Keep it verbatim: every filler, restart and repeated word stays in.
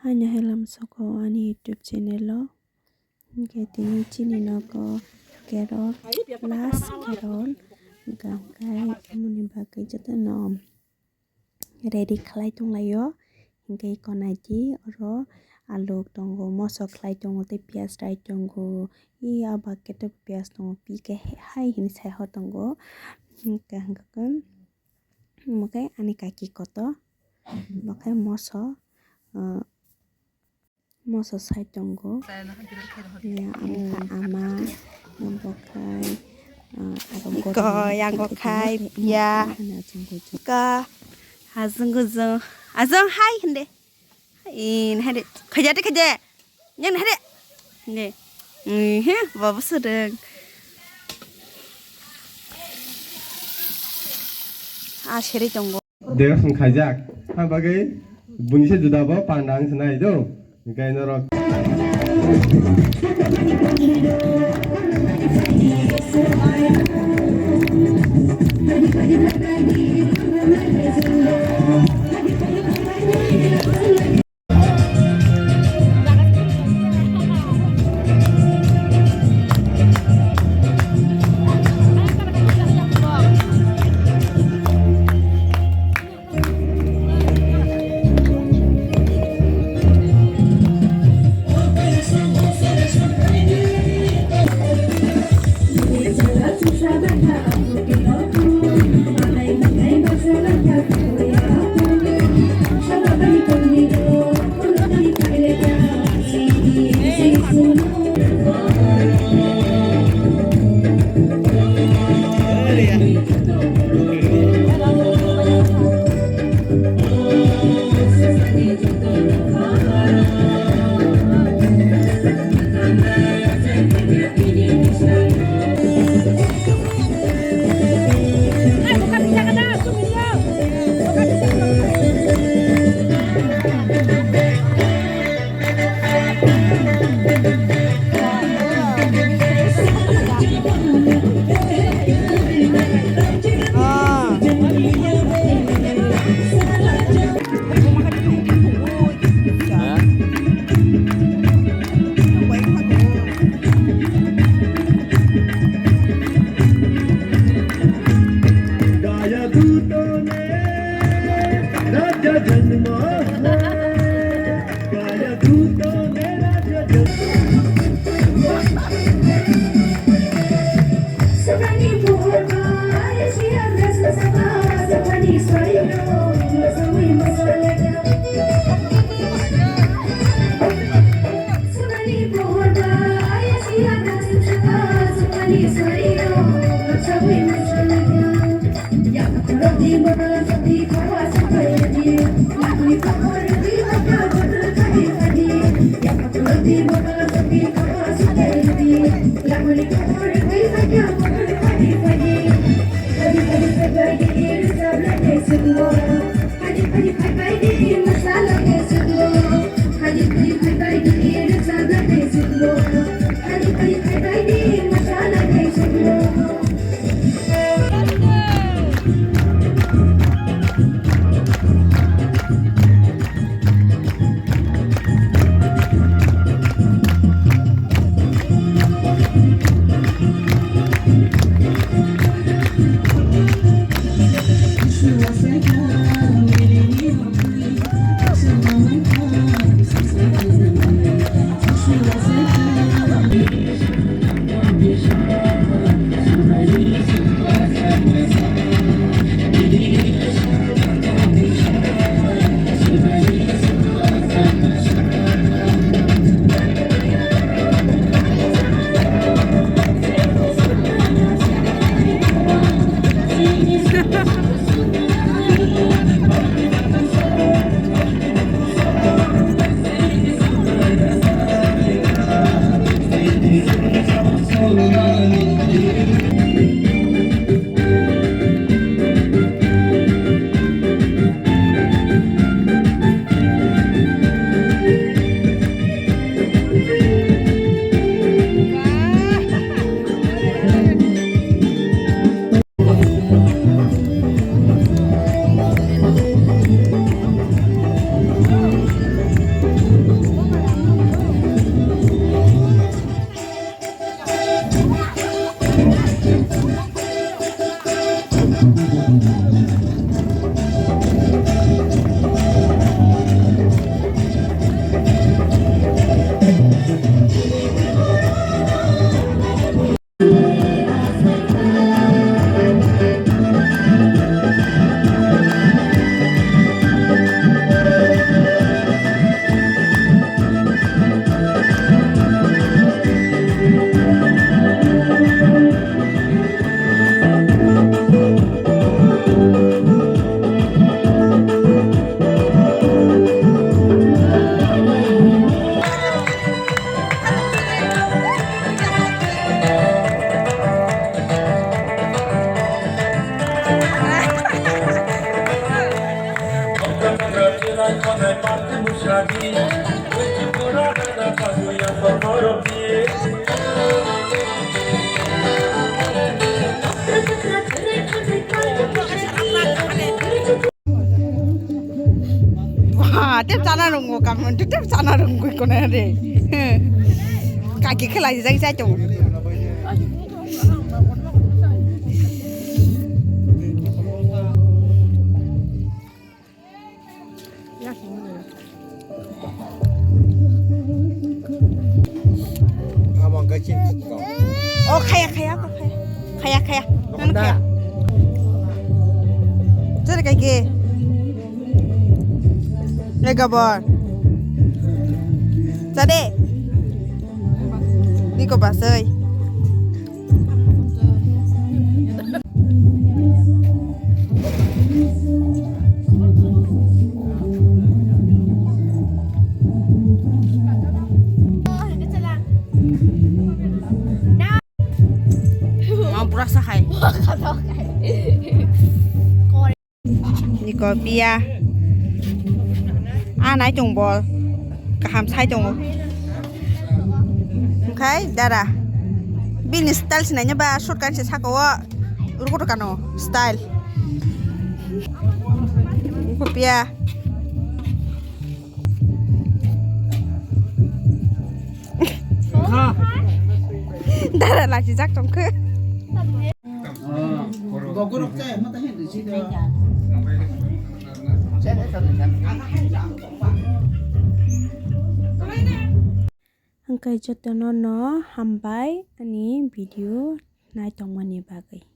Haino hai lamsoko ani YouTube channel o. Hingke tini chini nogo carrot, plus carrot, hingke amoni bagwi jotono ready khlai tonglaio. Hingke iko naidi oro alu tongo, moso khlai tongo, tei piyaj rai tongo. I a bucket o piyaj tongo, pike hai hini sai ho tongo. Hingke hingke omo khe ani kaki kotor, omo khe moso, ah, moso sai tongo. Ani kha ama, omo khe, ah, aro iko yang kok khai piya. Iko hajung gujung. Ajung hai hinde. In hade. Khaja de khaja. Nyan hade. Ne. He, babu sedeng. Ah, seri tongo. Degas wng khaijak. Ha bagwi buini se juda bo panda wng sinai do. Hingke norok. Wah, tep chana rung go kam, tep chana rung go kono re. Kaki khelai jai jai tong. Amo hwnkhe chini kok. O khaya, khaya, khaya. Khaya, khaya. Nang khaya. Chari kai ke. Le gabor. Chade. Niko basai. Ang pura sahai. Niko piya. Ah, nai tong bol. Kaham sai tongo. Oke, dara. Bini style sinanya ba short kan se saka o. Ruko to kano style. Niko piya. Dara lachijak tongkhe. Hwnkhe jotono no hambai ani video naitongmani bagwi.